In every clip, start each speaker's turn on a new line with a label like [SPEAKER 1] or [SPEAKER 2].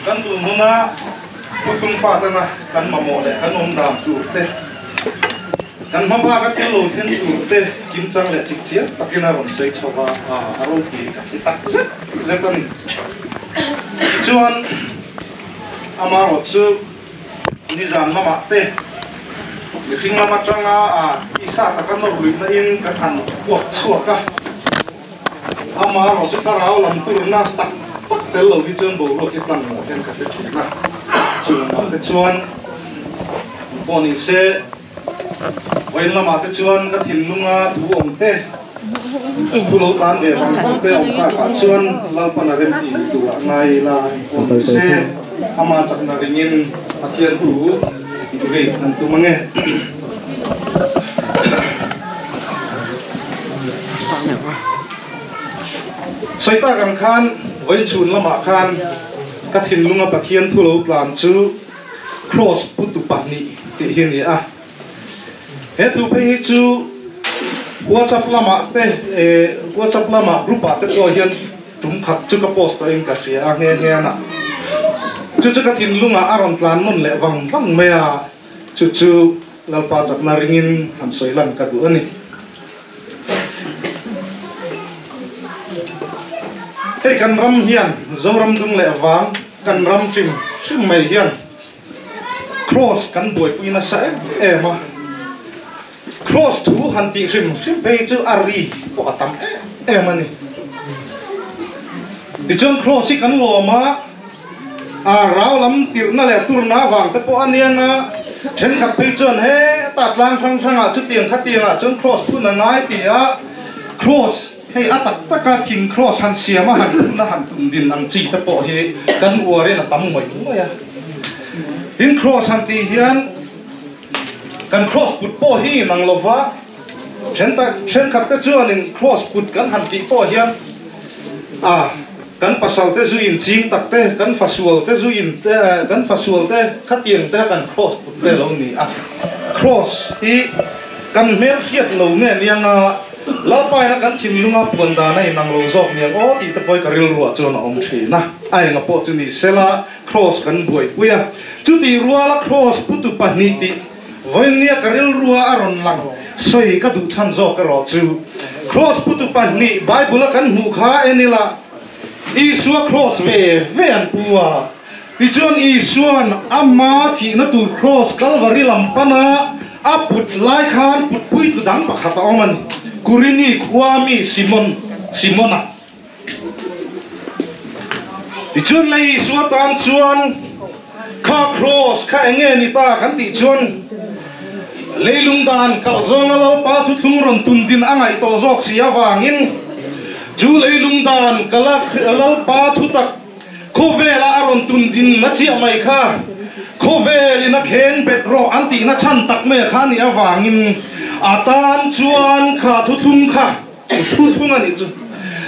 [SPEAKER 1] Kan tun huna thuthlung fatana kan mamawh leh kan awm dan tur te, kan hma baka thil lo thleng tur te kimchang leh chik chiang takin a rawn sawi chho a, a ropui ka ti tak zet zet a ni. Tichuan, amaherawhchu nizan lamah te mihring lam atanga tisa taka nawr luihna in kan han puak chhuak a. Amaherawhchu thlarau lam turna tak tak tel lo hi chuan boruak hi tlang lo hian ka hre thin a, chungah te chuan pawh ni se vawiin lamah te chuan ka thinlunga thu awm te, thu lo tlan ve vang vang te awm takah chuan Lalpan a remti tur a ngai ila pawh ni se ama chakna ringin Pathian thu ri an tum ange. Sawi tak ang khan vawiin chhun lamah khan ka thinlunga Pathian thu lo tlan chu Kraws putu pahnih tih hi a ni a. He thu phei hi chu WhatsApp lamah te WhatsApp lamah group ah te pawh hian tum khat chu ka post tawhin ka hria a nghe nghe a. Chu chu ka thinlungah a rawn tlan nawn leh vang vang mai a, chu chu Lalpa chakna ringin han sawi lan ka duh a ni. Hei kan ram hian Zoram dung leh vang kan ram hrim hrim mai hian Kraws kan buaipui nasa em em a. Kraws thu han tih hrim hrim phei hi chu a ri pawh a tam em em a ni. Tichuan Kraws hi kan lawm a. A rau lam tirhna leh turna avang te pawh a niang a, thenkhat phei chuan heta tlang hrang hrangah chutiang khatiangah chuan cross phun a ngai ti a, cross hei a tak taka thing cross han siam a han phun a han tum din ang chi te pawh hi kan uarin a tam ngawih ngawih a. Tin cross han tih hian kan cross put pawh hi inang lova, thenkhat te chuanin cross put kan han tih pawh hian a. Kan pasal te zu in ching tak te, kan fasual te zu in te, kan fasual te khatiang te kha kan cross put te lo ni a. Cross hi kan hmel hriat lo nge niang a, Lalpaina kan thinlunga puan dan a inang lo zawk niang aw tih te pawh hi ka rilruah chuan a awm thin a. A enga pawh chu ni sela cross kan buaipui a, chutih ruala cross putu pahnih tih Vawinia ka rilrua a rawn lang sawi ka duh chhan zawk erawh chu Kraws putu pahnih Bible-a kan hmuh kha en ila, Isua kraws ve ve an pu a, tichuan Isua'n ama thihna tur kraws Kalvari lam pana a put lai khan putpuitu dang pakhat a awm a ni, Kurini khua mi Simon, Simona. Tichuan lei Isua tan chuan kha kraws kha eng nge ni ta kan tih chuan leilung dan kalh zawnga Lalpa thuthlung rawn tun din a ngaih tawh zawk si avangin chu leilung dan kalh a Lalpa thutak khawvela a rawn tun din na chiah mai kha khawvelin a kheng bet rawh an tihna chhan tak mai kha a nih avangin a tan chuan kha thuthlung kha Thuthlung a nih chu.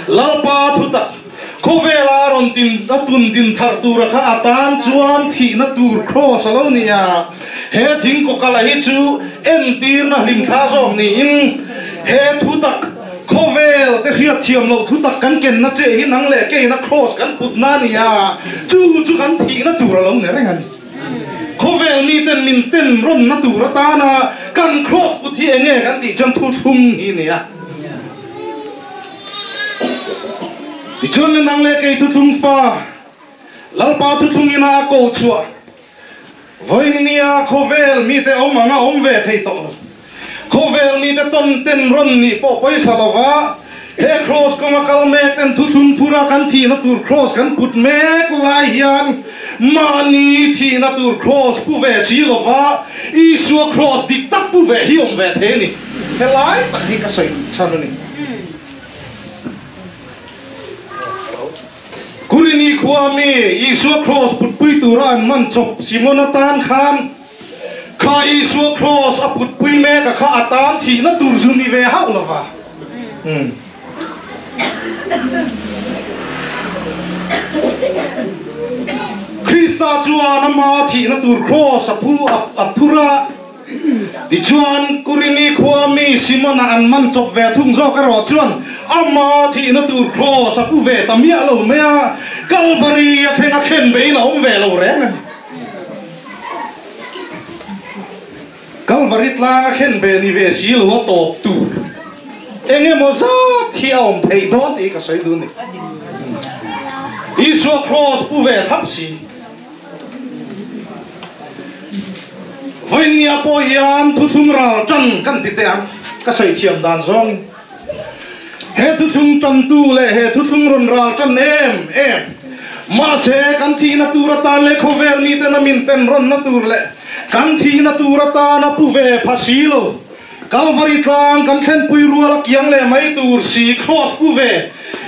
[SPEAKER 1] Lalpa thutak, khawvela a rawn tin a tun din thar tura kha a tan chuan thihna tur kraws a lo ni a. He thing kawkala hi chu entirna hlimthla zawk niin he thutak, khawvel te hriat thiam loh thutak kan kenna che hi nang leh keina kraws kan putna a ni a, chu chu kan thihna tur a lo ni reng a ni. Khawvel miten min ten rawnna tur atana kan kraws put hi enge kan tih chuan thuthlung hi a ni a. Tichuan le nang leh kei thuthlung fa Lalpa thuthlung ina a ko chhuah vawinia khawvel mite awm anga awm ve thei tawh lo. Khawvel mite tawn ten rawn nih pawh pawisa lova he kraws kawnga kal mek ten thuthlung phura kan thihna tur kraws kan put mek lai hian mahni thihna tur kraws pu ve si lova Isua kraws dik tak pu ve hi awm ve thei a ni. Helai tak hi ka sawi chhan a ni. Kurini khua mi Isua kraws putpui tura an man chawp Simona tan khan Kha Isua kraws a putpui mek a kha a tan thihna tur zu ni ve hauh lo va. Krista chuan ama thihna tur kraws a phu a phur a, tichuan Kurini khua mi Simona an man chawp ve thung zawk erawh chuan Ama thihna tur Kraws a pu ve ta miah lo mai a, Kalvari a thleng a khen beiin a awm ve lo reng a ni. Kalvari tlang a khen ve ni ve si lo a tawp tur eng emaw zat hi a awm theih dawn tih hi ka sawi duh a ni. Isua Kraws pu ve thlap si. Vawinia pawh hian thuthlung ral tan kan ti teh ang, ka sawi thiam dan zawngin. He thuthlung tantu leh he thuthlung rawn ral tan em em. Mahse, kan thihna tur atan leh khawvel miten a min ten rawnna tur leh kan thihna tur atana pu ve pha si lo. Kalvari tlang kan thlenpui rual a kiang leh mai tur si Kraws pu ve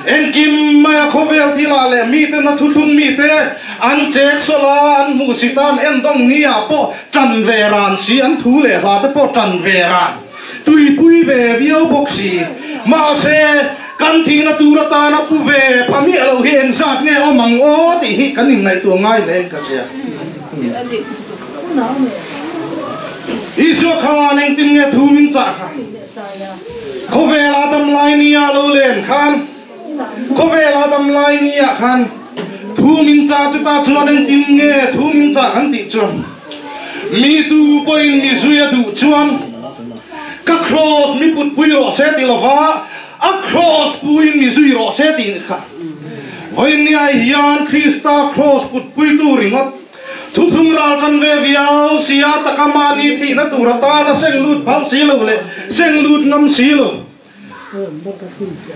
[SPEAKER 1] engkim mai a khawvel thilah leh miten a thuthlung mite an chek sawlh a, an hmuh si tan endawng ni ah pawh tan ve ran si an thu leh hla te pawh tan ve ran tuipui ve viau bawk si. Mahse, kan thihna tur atana pu ve pha miah lo hi engzat nge awm ang aw tih hi kan inngaihtuah ngai hle in ka hria. Isua khan engtin nge thu min chah kha? Khawvela dam lai nia lo len khan, khawvela dam lai nia khan thu min chah chutah chuan engtin nge thu min chah kan tih chuan mi tu pawhin mi zui a duh chuan ka kraws mi putpui rawh se ti lova a kraws puin mi zui rawh se tih kha vawinia hian Krista kraws putpuitu ringawt Thuthlung ral tan ve viau sia taka mahni thihna tur atan a seng lut phal si lo leh seng lut ngam si lo.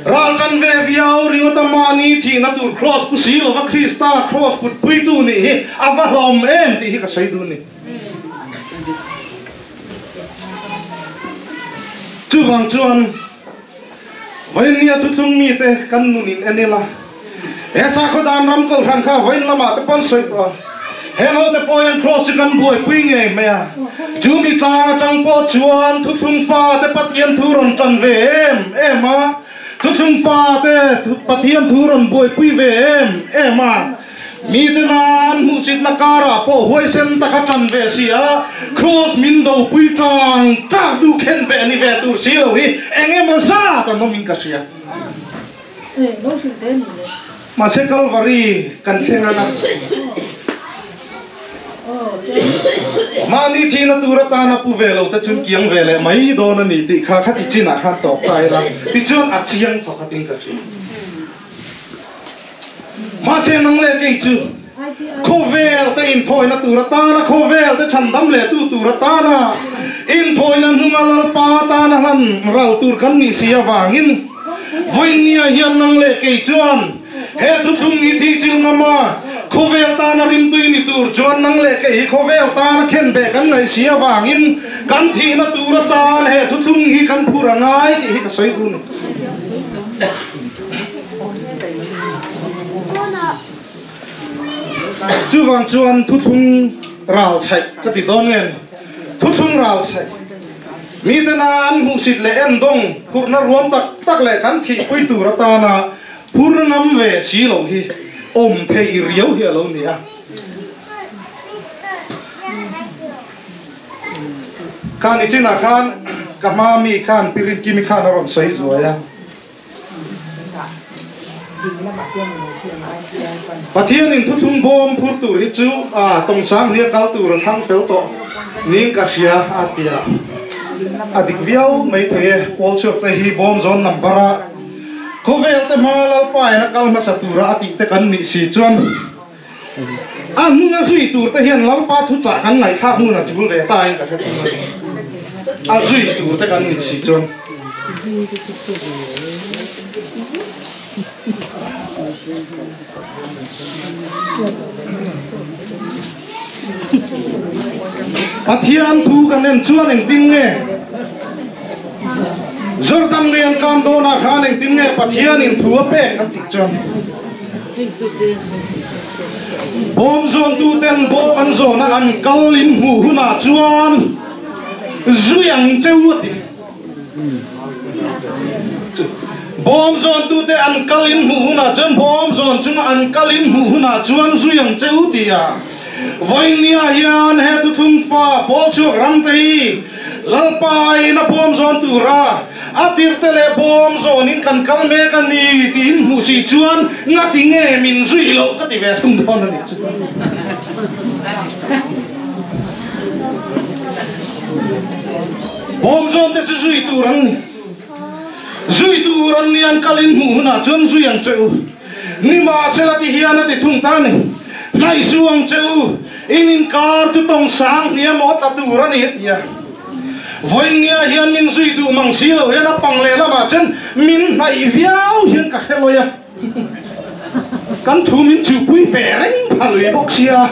[SPEAKER 1] Ral tan ve viau ringawta mahni thihna tur kraws pu si lova Krista kraws putpuitu nih hi a va hlawm em tih hi ka sawi dun ni. Chuvang chuan Vawinia thuthlung mite kan nun in en ila, he sakhaw dan ram kohhran kha vawiin lamah te pawn sawi tawh a, heng ho te pawh hian Kraws chu kan buaipui ngei mai a, chu mi tlang atang pawh chuan thuthlung fa te Pathian thu rawn tan ve em em a, thuthlung fa te Pathian thu rawn buaipui ve em em a. Mite nan hmuhsitna karah pawh huaisen taka tan ve si a, Kraws min dopui tang tang tu khen beh ni ve tur si lo hi eng emaw zat an awmin ka hria. Mahse Kalvari kan thleng a na. Mahni thihna tur atana pu ve lo te chuan kiang ve leh mai dawn a ni tih kha khati chinah khan tawp ta ila tichuan a chiang pakhatin ka hria. Mahse nang leh kei chu khawvel te inthawina tur atana, khawvel te chhandam leh tu tur atana inthawina hnunga Lalpa tana hlan ral tur kan nih si avangin vawinia hian nang leh kei chuan he thuthlung hi thih chil ngam a, khawvel tana rimtui ni tur chuan nang leh kei hi khawvel tana khenbeh kan ngaih si avangin kan thihna tur atan he thuthlung hi kan phur a ngai tih hi ka sawi dun a ni. Chuvang chuan thuthlung ral chhaih ka ti dawn nge ni? Thuthlung ral chhaih mitena an hmuhsit leh endawng phurhna ruam tak tak leh kan thihpui tur atana phur ngam ve si loh hi awm thei riau hi a lo ni a. Kha nichinah khan ka hma mi khan Pi Rinkimi khan a rawn sawi zuai a. Pathianin thuthlung bawm phur tur hi chu tawngsang hnia kal tur a thlang fel tawh niin ka hria a ti a, a dik viau mai thei e. Pawl chhuak te hi bawm zawn number a khawvel te hma Lalpa in a kal hmasa tura a tih te kan nih si chuan a hnunga zui tur te hian Lalpa thuchah kan ngaihthlak hmun a tul ve ta in ka hre thung a ni. A zui tur te kan nih si chuan. Pathian thu kan en chuan engtin nge Jordan lui an kan dawnah khan engtin nge Pathianin thu a pek kan tih chuan Bawm zawntuten bawm an zawna an kal in hmuh hunah chuan zui ang che u a ti. Bawm zawntute an kal in hmuh hunah chuan bawm zawn chunga an kal in hmuh hunah chuan zui ang che u ti a. Vawinia hian he thuthlung fa pawl chhuak ram te hi. Lalpa in a bawm zawn tura a tirhte leh bawm zawnin kan kal mek a ni tiin hmuh si chuan ngati nge min zui loh ka ti ve thung dawn a nih chu. Bawm zawn te chu zui tur an ni. Zui tur an ni an kalin hmuh hunah chuan zui ang che u. Nimahsela ti hian a ti thung ta a ni. Hnaih su ang che u, in inkar chu tawng sang hniam aw tla tur a ni a ti a. Vawiinnia hian min zui duh mang si lo hian a pang leh lamah chuan min hnaih viau hian ka hre lawi a. Kan thu min chuhpui ve reng pha lui bawk sia.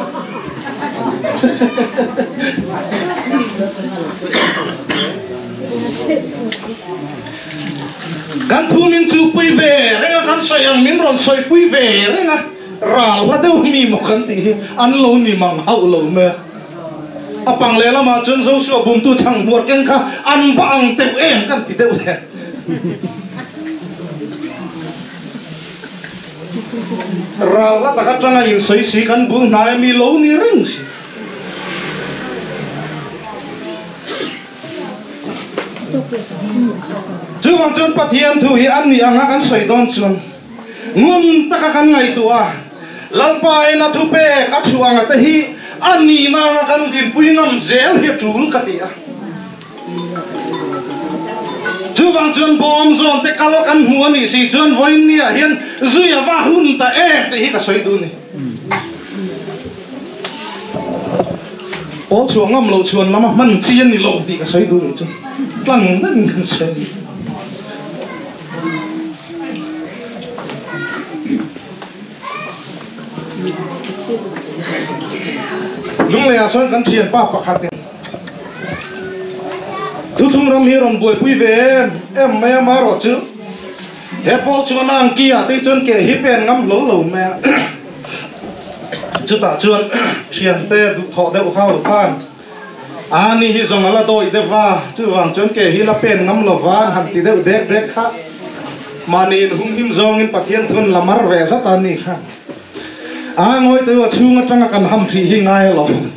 [SPEAKER 1] Kan thu min chuhpui ve reng a, kan sawi ang min rawn sawipui ve reng a, ral hla deuh mi maw kan tih hi an lo ni mang hauh lo mai a. A pang leh lamah chuan Joshua bumtu chhang hmuar keng kha an va ang teuh em kan ti deuh le. Ral hla tak atanga insawi si kan bul hnai ami lo ni reng si. Chuvang chuan Pathian thu hi an nih anga kan sawi dawn chuan ngun taka kan ngaihtuah a, Lalpa in a thupek a chhuah anga te hi a nihna anga kan dinpui ngam zel hi a tul ka ti a. Chuvang chuan bawm zawn te kal kan hmu a nih si chuan vawiinniah hian zui a va hun ta em tih hi ka sawi duh a ni. Pawl chhuah ngam loh chhuan lama hman chi a ni lo tih ka sawi duh nih chu tlang deuhin kan sawi a ni. Lungleiah sawn kan thianpa pakhatin Thuthlung ram hi rawn buaipui ve em em mai a, marawh chu he pawl chuan a ang ki ah te chuan ke hi pen ngam hlawl lo mai a. Chutah chuan thiante duhthawh deuh hau khan a ni hi zawng a la dawih deuh va, chuvang chuan ke hi la pen ngam lo va an han ti deuh dek dek kha. Mahni inhumhim zawngin Pathian thun la mar ve zat a ni kha. A ngawi teu a chhung atanga kan ham hrih hi ngai alawm.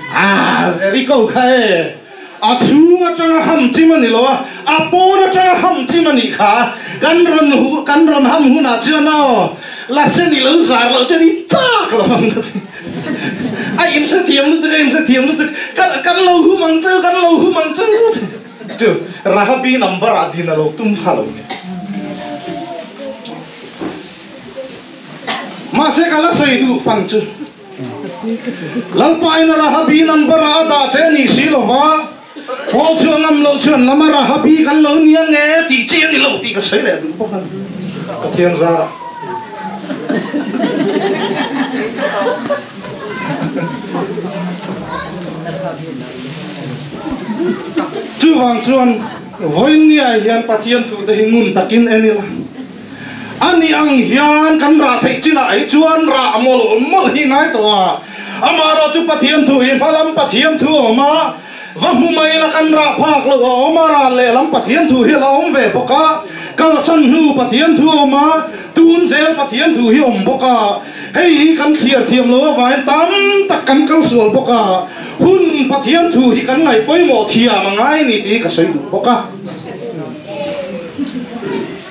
[SPEAKER 1] A Jericho kha e, a chhung atanga ham chim a ni lo a, a pawn atanga ham chim a nih kha. Kan rawn hu, kan rawn ham hunah chuan aw, la sen i lo zar loh chuan i chak lo ang ka ti. A inhrethiam lutuk, a inhrethiam lutuk, kan, kan lo hum ang cheu, kan lo hum ang cheu. Chu Rahabi number ah din a lo tum kha lo ni. Mahse ka la sawi duh fan chu Lalpa in a Rahabi number ah a dah che a nih si lo va, Paul chu a ngam loh chuan lama Rahabi kan lo nia nge tih chi a ni lo tih ka sawi leh duh bawk a ni. Pathian zarah. Chuvang chuan vawiinniah hian Pathian thute hi ngun takin en ila, a ni ang hian kan rah theih chinah hi chuan rah mawlh mawlh hi ngai tawh a, amaherawh chu Pathian thu hi hmalam Pathian thu a awm a, va hmu mai ila kan rah phak loh a awm a, ral lehlam Pathian thu hi a la awm ve bawk a, kalsan hnu Pathian thu a awm a, tun zel Pathian thu hi a awm bawk a. Hei hi kan thliar thiam lo avangin tam tak kan kal sual bawk a, hun Pathian thu hi kan ngaih pawimawh thiam a ngai ni tih hi ka sawi duh bawk a.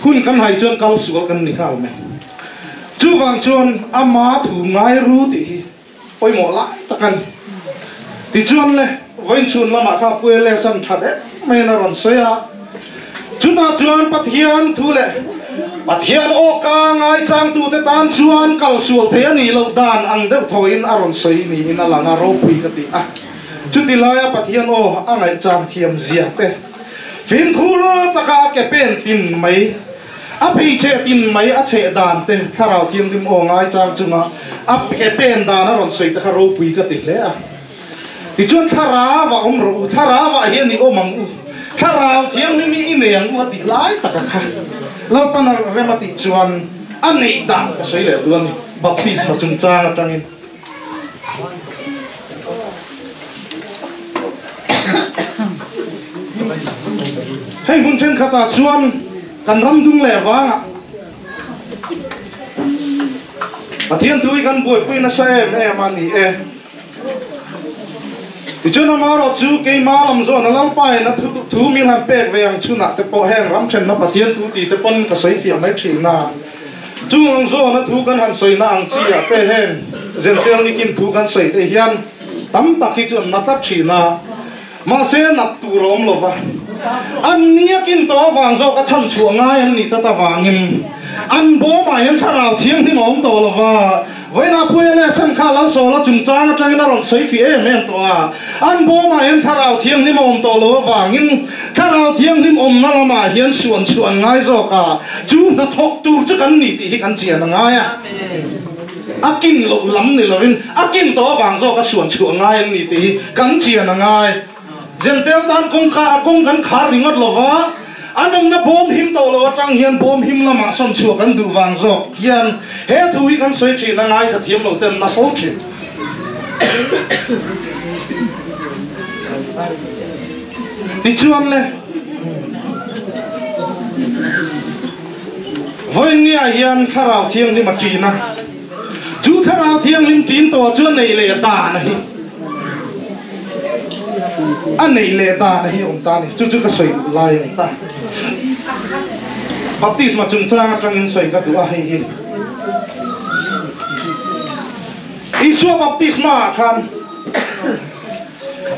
[SPEAKER 1] Hun kan hai chuan kal sual kan ni nghal mai. Chuvang chuan ama thu ngai ru tih hi pawimawh lai tak a ni. Tichuan le, vawiin chhun lamah kha Puele san tha deuh maiin a rawn sawi a. Chutah chuan Pathian thu leh Pathian awka ngaichangtute tan chuan kal sual thei a nih loh dan ang deuh thawhin a rawn sawi niin a lang a, ropui ka ti a. Chuti laia Pathian aw a ngaihchang thiam zia te, fimkhur taka a ke pen tin mai, a phei cheh tin mai a cheh dan te, Thlarau Thianghlim aw ngaichang chunga a ke pen dan a rawn sawi te kha ropui ka ti hle a. Tichuan Thlarau ah awm rawh u, Thlarau ah hian i awm ang u, Thlarau Thianghlim hi i nei ang u a tih lai taka kha Lalpan a rem a tih chuan a neih dan ka sawi leh duh a ni, baptisma chungchang atangin. Hei hmun thenkhatah chuan kan ram dung leh vangah Pathian thu hi kan buaipui nasa em em a ni e. Tichuan amaherawh chu keima lam zawn a Lalpa in a thu min han pek ve ang chhunah te pawh heng ram thenna Pathian thu tih te pawn ka sawi fiah mai thin a. Chung ang zawn a thu kan han sawina ang chi ah te heng Zentel nikin thu kan sawi te hian tam tak hi chu an na tlat thin a. Mahse nat tur a awm lo va, an niakin tawh avang zawk a chhan chhuah ngai an nih tlat avangin an bawmah hian thlarau thianghlim a awm tawh lo va. Vawiinah Pu LSM kha Lalsawla chungchang atangin a rawn sawi fih em em tawh a, an bawmah hian thlarau thianghlim a awm tawh lo avangin thlarau thianghlim awmna lamah hian suan chhuah an ngai zawk a, chu hnathawk tur chu kan ni tih hi kan chian a ngai a. A kin loh lam ni lovin a kin tawh avang zawk a suan chhuah ngai an ni tih hi kan chian a ngai. Zentel tan kawngka a kawng kan khar ringawt lo va, an awmna bawm him tawh lo atang hian bawm him lamah sawn chhuah kan duh vang zawk hian he thu hi kan sawi thin a ngai kha thiam lo ten na fo thin. Tichuan le. Vawiinniah hian Thlarau Thianghlim a ṭin a, chu Thlarau Thianghlim ṭin tawh chu a neih leh dan hi a neih leh dan hi a awm ta a ni. Chu chu ka sawi duh lai a ni ta. Baptisma chungchang atangin sawi ka duh a hei hi. Isua baptisma ah khan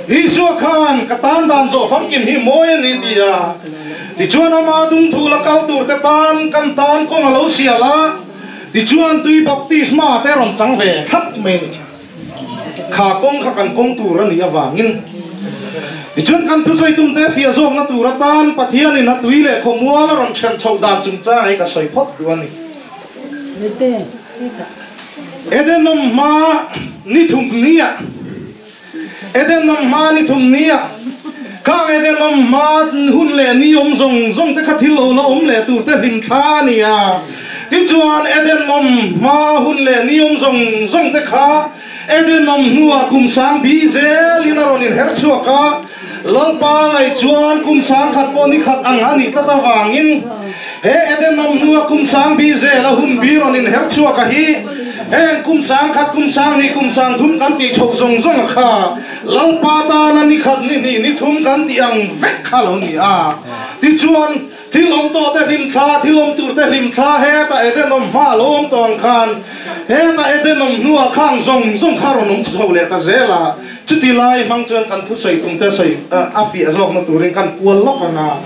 [SPEAKER 1] Isua khan ka tan dan zawh famkim hi mawi a ni ti a, tichuan ama dungthu la kal tur te tan kan tan kawng a lo sial a, tichuan tui baptisma te rawn chang ve thlap mai a ni. Kha kawng kha kan kawng tur a nih avangin tichuan kan thusawi tum te fiah zawkna tur atan Pathianin a tui leh khawmual a rawn then chhoh dan chungchang hi ka sawi phawt duh a ni. Eden awm hma ni thum nia Eden awm hma ni thum nia Khang Eden awm hma hun leh ni awm zawng zawng te kha thil lo la awm leh tur te hlim thla a ni a. Tichuan Eden awm hma hun leh ni awm zawng zawng te kha Eden awm hnuah kum sang bi zelin a rawn inher chhuak a. Lalpa ngaih chuan kum sangkhat pawh ni khat ang a nih tlat avangin he Eden awm hnua kum sang bi zel a hun bi rawn inher chhuak a hi heng kum sangkhat, kum sanghnih, kum sangthum kan tih chhoh zawng zawng a kha Lalpa tana ni khat, ni hnih, ni thum kan tih ang vek kha lo ni a. Tichuan, thil awm tawh te hlim thla, thil awm tur te hlim thla hetah Eden awm hma a lo awm tawh ang khan hetah Eden awm hnuah khang zawng zawng kha rawn awm chho leh ta zel a. Chuti lai hmang chuan kan thusawi tum te sawi a fiah zawkna turin kan kual lawk ang a.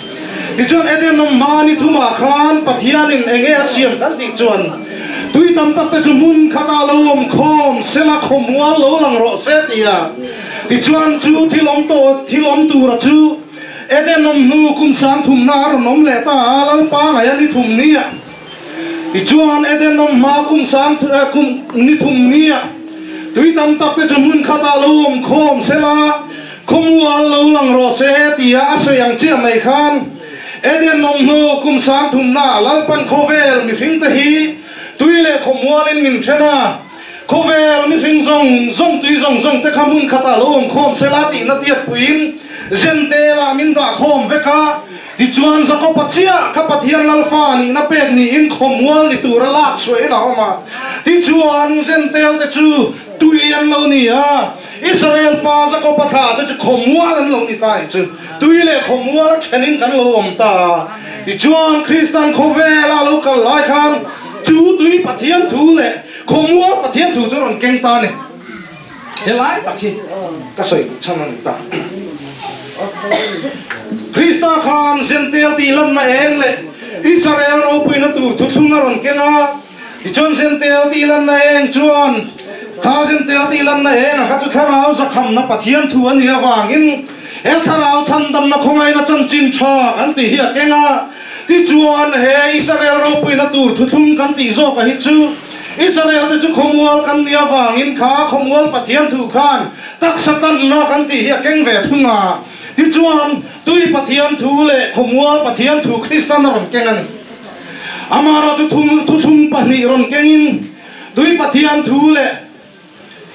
[SPEAKER 1] Tichuan Eden awm hma ni thumah khan Pathianin eng nge a siam kan tih chuan tui tam tak te chu hmun khatah lo awm khawm sela khawmual lo lang rawh se ti a. Tichuan chu thil awm tawh thil awm tura chu Eden awm hnu kum sang thumna a rawn awm leh ta a, Lalpa ngaih a ni thum ni a. Tichuan, Eden awm hma kum sang kum ni thum nia tui tam tak te chu hmun khatah lo awm khawm sela, khawmual lo lang rawh se tia a sawi ang chiah mai khan Eden awm hnu kum sang thumna Lalpan khawvel mihring te hi tui leh khawmualin min then a, khawvel mihring zawng zawng tui zawng zawng te kha hmun khatah lo awm khawm sela tihna tiatpuiin Zentel ah min dah khawm vek a. Tichuan Jakob-a chiah kha Pathian Lalfa nihna pek niin khawmual ni tura lak chhuahin a awm a. Tichuan Zentel te chu tui an lo ni a, Israel pa Jakob-a thlah te chu khawmual an lo ni ta tih chu tui leh khawmual a thenin kan lo awm ta a. Tichuan Kristan khawvela lo kal lai khan chu tui Pathian thu leh khawmual Pathian thu chu rawn keng ta a ni. Helai tak hi ka sawi duh chhan a ni ta. Krista khan Zentel tih lanna eng leh Israel ropuina tur thuthlung a rawn keng a, tichuan Zentel tih lanna eng chuan kha Zentel tih lanna eng a kha chu thlarau zakhamna Pathian thu a nih avangin he thlarau chhandamna khawngaihna chanchin tha kan tih hi a keng a, tichuan he Israel ropuina tur thuthlung kan tih zawk a hi chu Israel te chu khawmual kan nih avangin kha khawmual Pathian thu khan taksa tanna kan tih hi a keng ve thung a. Tichuan, tui Pathian thu leh khawmual Pathian thu Kristan a rawn keng a ni. Amara chu thuthlung pahnih rawn kengin tui Pathian thu leh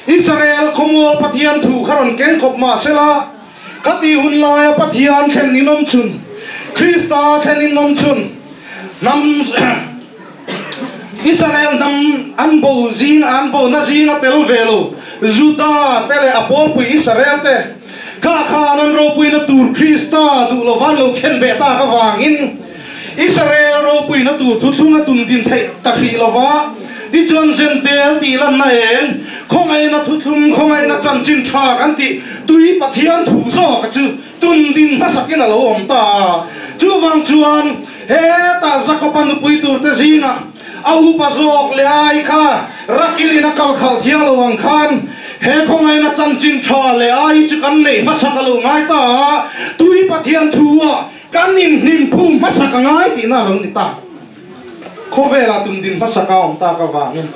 [SPEAKER 1] Israel khawmual Pathian thu kha rawn keng khawp mah sela, ka tih hun laia Pathian thlen inawm chhun, Krista thlen inawm chhun, hnam Israel hnam an bo zing an bona zinga tel ve lo, Juda te leh a pawlpui Israel te. Kha khan an ropuina tur Krista duh lova an lo khen beh tak avangin Israel ropuina tur thuthlung a tum din theih ta hrih lova, tichuan Zentel tih lanna eng khawngaihna thuthlung, khawngaihna chanchin tha kan tih tui Pathian thu zawka chu tun din hmasakin a lo awm ta a. Chuvang chuan hetah Jakob-a nupui turte zingah a upa zawk leh ai kha Rakilin a kal khalh thiang lo ang khan he khawngaihna chanchin tha leh ai chu kan neih hmasak a lo ngai ta a, tui Pathian thu-ah Kan inhnim phum hmasak a ngai tihna a lo ni ta. Khawvelah tum din hmasak a awm tak avangin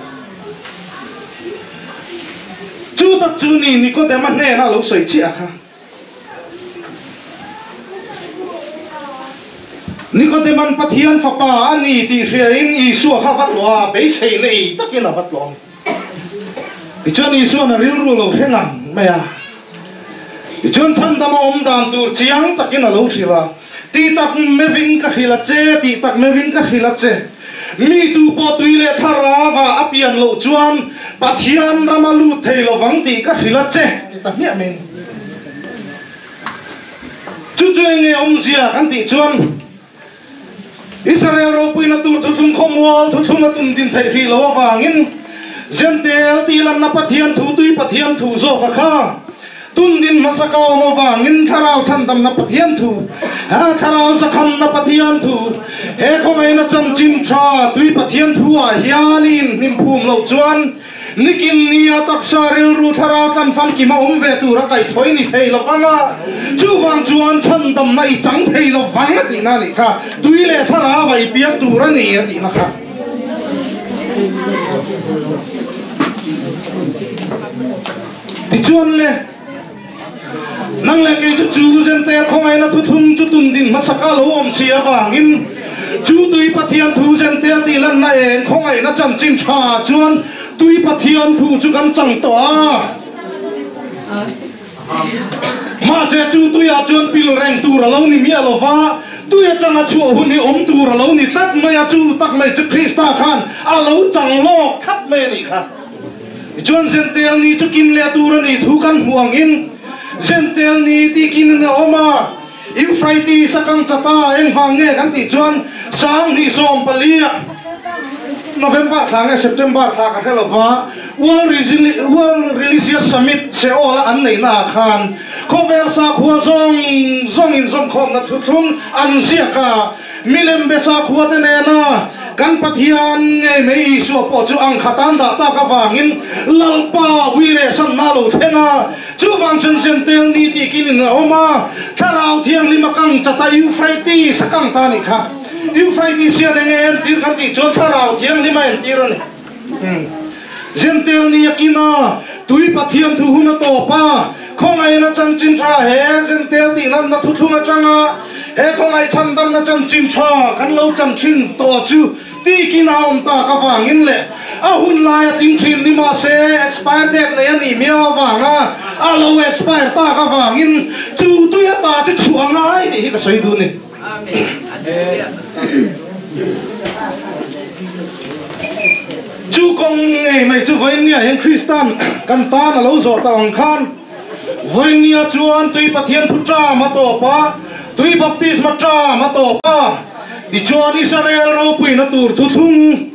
[SPEAKER 1] chu tak chu ni Nikodema hnena a lo sawi chiah kha. Nikodeman Pathian fapa a ni tih hriain Isua kha va tlawh a, beisei nei takin a va tlawh a ni. Tichuan Isua'n a rilru lo hre ngang mai a. Tichuan chhandam a awm dan tur chiang takin a lo hrilh a, Tih tak mevin ka hrilh a che, tih tak mevin ka hrilh a che. Mi tu pawh tui leh thlarau ah a pian loh chuan Pathian ram a lut thei lovang tih ka hrilh a che, ti ta hmiah mai a ni. Chu chu eng nge awmzia kan tih chuan, Israel ropuina tur thuthlung khawmual thuthlung a tum din theih hrih lo avangin Zentel tih lanna Pathian thu tui Pathian thu zawk a kha tun din hmasa ka awm avangin Thlarau chhandamna Pathian thu ha Thlarau zakhamna Pathian thu he khawngaihna chanchin tha tui Pathian thu ah hian i inhnim phum loh chuan Nikin nia taksa rilru thlarau tlan famkim a awm ve tur a kaihthawih ni thei lo vang a, chuvang chuan chhandamna i chang thei lo vang a tihna a nih kha, tui leh thlarau a i piang tur a ni a tihna kha. Tichuan le, nang leh kei chu chu Zentel khawngaihna thuthlung chu tun din hmasa ka lo awm si avangin chu tui Pathian thu Zentel tih lanna eng khawngaihna chanchin tha chuan tui Pathian thu chu kan chang tawh a. Mahse chu tuiah chuan pil reng tur a lo ni miah lo va, tui atanga chhuah hun hi awm tur a lo ni tlat mai a, chu tak mai chu Krista khan a lo chang lawk thlap mai a nih kha. Tichuan Zentel ni chu kin leh tur a nih thu kan hmuh angin Zentel ni tih kin a awm a, Euphrates a kang chat a, engvang nge kan tih chuan 2014 ah November thla nge September thla ka hre lova World World Religious Summit Seoul a an neihna ah khan khawvel sakhua zawng zawng inzawmkhawmna thuthlung an ziak a. Milem be sakhua te nena kan Pathian ngei mai Isua pawh chu ang khat an dah tak avangin Lalpa ui leh sanna a lo thleng a, chuvang chuan Zentel ni tih kin in a awm a, Thlarau Thianghlim a kang chat a, Euphrates a kang ta a nih kha. Euphrates hian enge entir kan tih chuan Thlarau Thianghlim a entir a ni. Zentel ni a kin a, tui Pathian thu hun a tawp a, khawngaihna chanchin tha he Zentel tih lanna thuthlung atanga he khawngaih chhandamna chanchin tha kan lo chan thin tawh chu tikin a awm tak avangin leh a hun lai a tling thin ni mahse expire date nei a nih miau avanga a lo expire tak avangin chu tui ata chu chhuah ngai tih hi ka sawi duh a ni. Chu kawng ngei mai chu Vawinia hian Kristan kan tan a lo zawh ta ang khan Vawinia chuan tui Pathian thu ṭam a tawp a, tui baptisma ṭam a tawp a, tichuan Israel ropuina tur thuthlung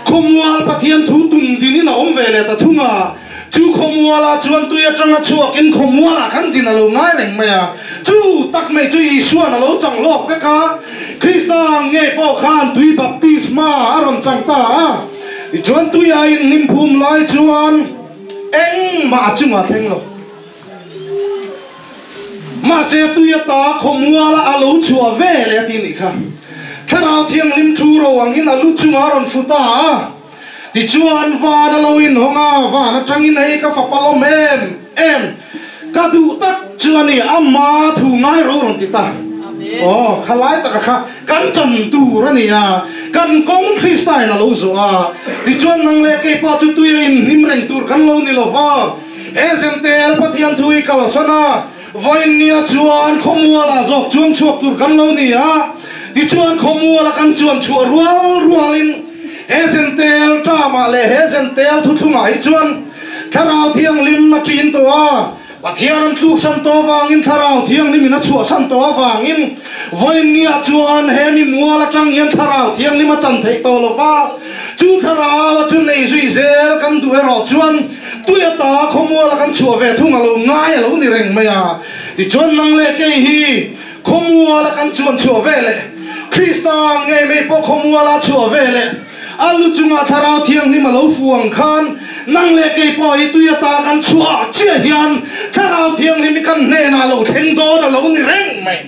[SPEAKER 1] Khawmual Pathian thu tum dinin a awm ve leh ta thung a, chu khawmualah chuan tui atanga chhuakin khawmualah khan din a lo ngai reng mai a, chu tak mai chu Isua'n a lo chang lawk vek a, Krista ang ngei pawh khan tui baptisma a rawn chang ta a, tichuan tuia inhlim phum lai chuan engmah a chungah thleng lo. Mahse tui ata khawmuala a lo chhuah ve leh a ti nih kha. Thlarau Thianghlim thu ro angin a lu chungah a rawn fu ta a. Tichuan van a lo inhawng a, van atangin hei ka fapa lawm em em, ka duh tak chu a ni, ama thu ngai ro rawn ti ta. Aw, khalai taka kha kan chan tur a ni a, kan kawng Krista in a lo zawh a. Tichuan nang leh kei pawh chu tui a inhnim reng tur kan lo ni lo va. He Zentel Pathian thu i kalsan a, vawiinnia chuan khawmualah zawk chuang chhuak tur kan lo ni a, tichuan khawmuala kan chuan chhuah rual rualin he Zentel ṭamah leh he Zentel thuthlungah hi chuan Thlarau Thianghlim a ṭin tawh a. Pathian an tluksan tawh avangin Thlarau Thianghlim in a chhuahsan tawh avangin vawiinniah chuan he mi mual atang hian Thlarau Thianghlim a chan theih tawh lo va, chu Thlarau a chu nei zui zel kan duh erawh chuan tui ata khawmual a kan chhuah ve thung a lo ngai a lo ni reng mai a. Tichuan nang leh kei hi khawmual a kan chuan chhuah ve leh Krista ngei mai pawh khawmual a chhuah ve leh A lu chungah Thlarau Thianghlim a lo fu ang khan nang leh kei pawh hi tui ata kan chhuah chiah hian Thlarau Thianghlim hi kan hnenah lo thleng dawn a lo ni reng mai.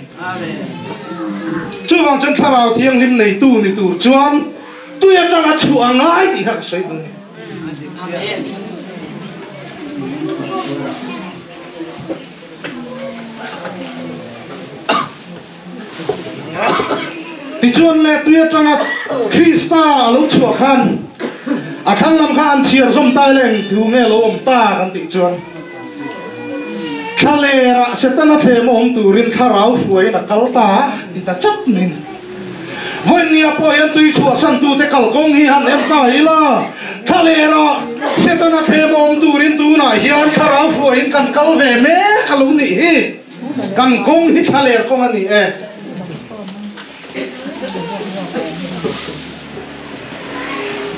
[SPEAKER 1] Chuvang chuan Thlarau Thianghlim neitu ni tur chuan tui atanga chhuah a ngai tih kha ka sawi duh a ni. Tichuan le tui atanga Krista a lo chhuah khan a thlang lam kha an chhiar zawm ta ila eng thu nge lo awm ta kan tih chuan thlalerah Setana thlem a awm turin thlarau hruaiin a kal ta a ti ta chat mai. Vawinia pawh hian tui chhuahsantute kalkawng hi han en ta ila thlalerah Setana thlem a awm turin tunah hian thlarau hruaiin kan kal ve mek a lo nih hi. Kan kawng hi thlaler kawng a ni e.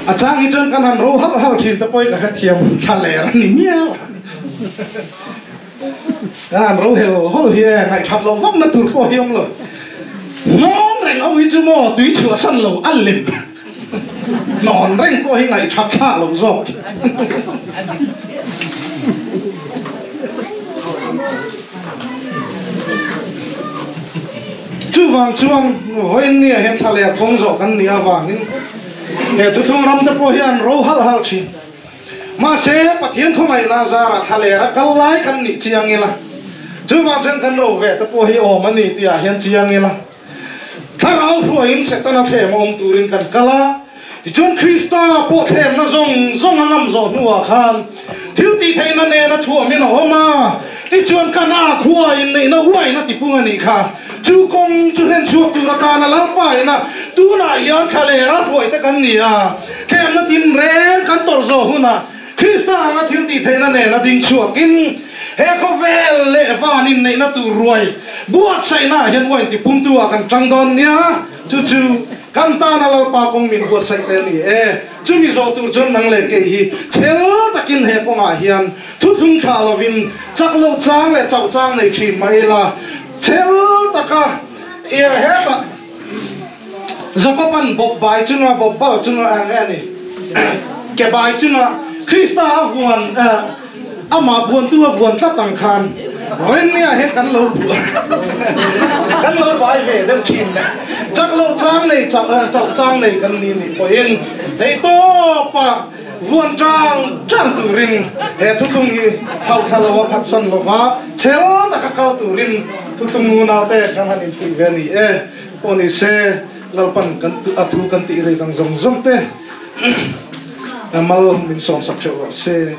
[SPEAKER 1] A chang hi chuan kan han ro halh halh thin te pawhin ka hrethiam thlaler a ni miau a. Kan han ro hel hawl hi e, ngaihthat loh vak na tur pawh hi awm lo. Hnawn reng ho hi chu maw tui chhuahsan lo a lem. Hnawn reng pawh hi ngaihthat thlak lo zawk. Chuvang chuan vawiinnia hian thla leh kawng zawh kan nih avangin he thuthlung ram te pawh hian ro halh halh thin. Mahse, Pathian khawngaihna zarah thla leh a kal lai kan nih chiang ila, chuvang chuan kan ro ve te pawh hi awm a ni tihah hian chiang ila. Thlarau hruaiin Setana thlem a awm turin kan kal a, tichuan Krista pawh thlemna zawng zawng a ngam zawh hnuah khan thil tih theihna nena thuamin a awm a, tichuan kan a khua inneihna uain a tipung a nih kha. Chu kawng chu hlen chhuak tur atana Lalpa ina tunah hian thlaler a hruaite kan ni a, thlemna tinreng kan tawrh zawh hunah Krista anga thil tih theihna nena ding chhuakin he khawvel leh van inneihna tur ruai buatsaihnaah hian uain tipumtu ah kan tang dawn nia, chu chu kan tana Lalpa kawng min buatsaih te a ni e. Chumi zawh tur chuan nang leh kei hi chhel takin he kawngah hian thuthlung tha lovin chak loh chang leh chauh chang nei thin mah ila chhel taka hetah Jakoban bawp bai chunga bawp bal chunga ang nge a ni? Ke bai chunga Krista a vuan amah vuantu a vuan tlat ang khan vawiinniah hian kan lo kan lo bai ve deuh thin le. Chak loh chang nei chauh chang nei kan ni nih pawhin theihtawpa vuan tang tang turin he thuthlung hi thlauhthla lo a phatsan lova chhel taka kal turin thuthlung nunau te kan han infuih ve a ni e. Aw ni se, Lalpan kan a thu kan tih rei dang zawng zawng te mal min sawmsak theuh rawh se.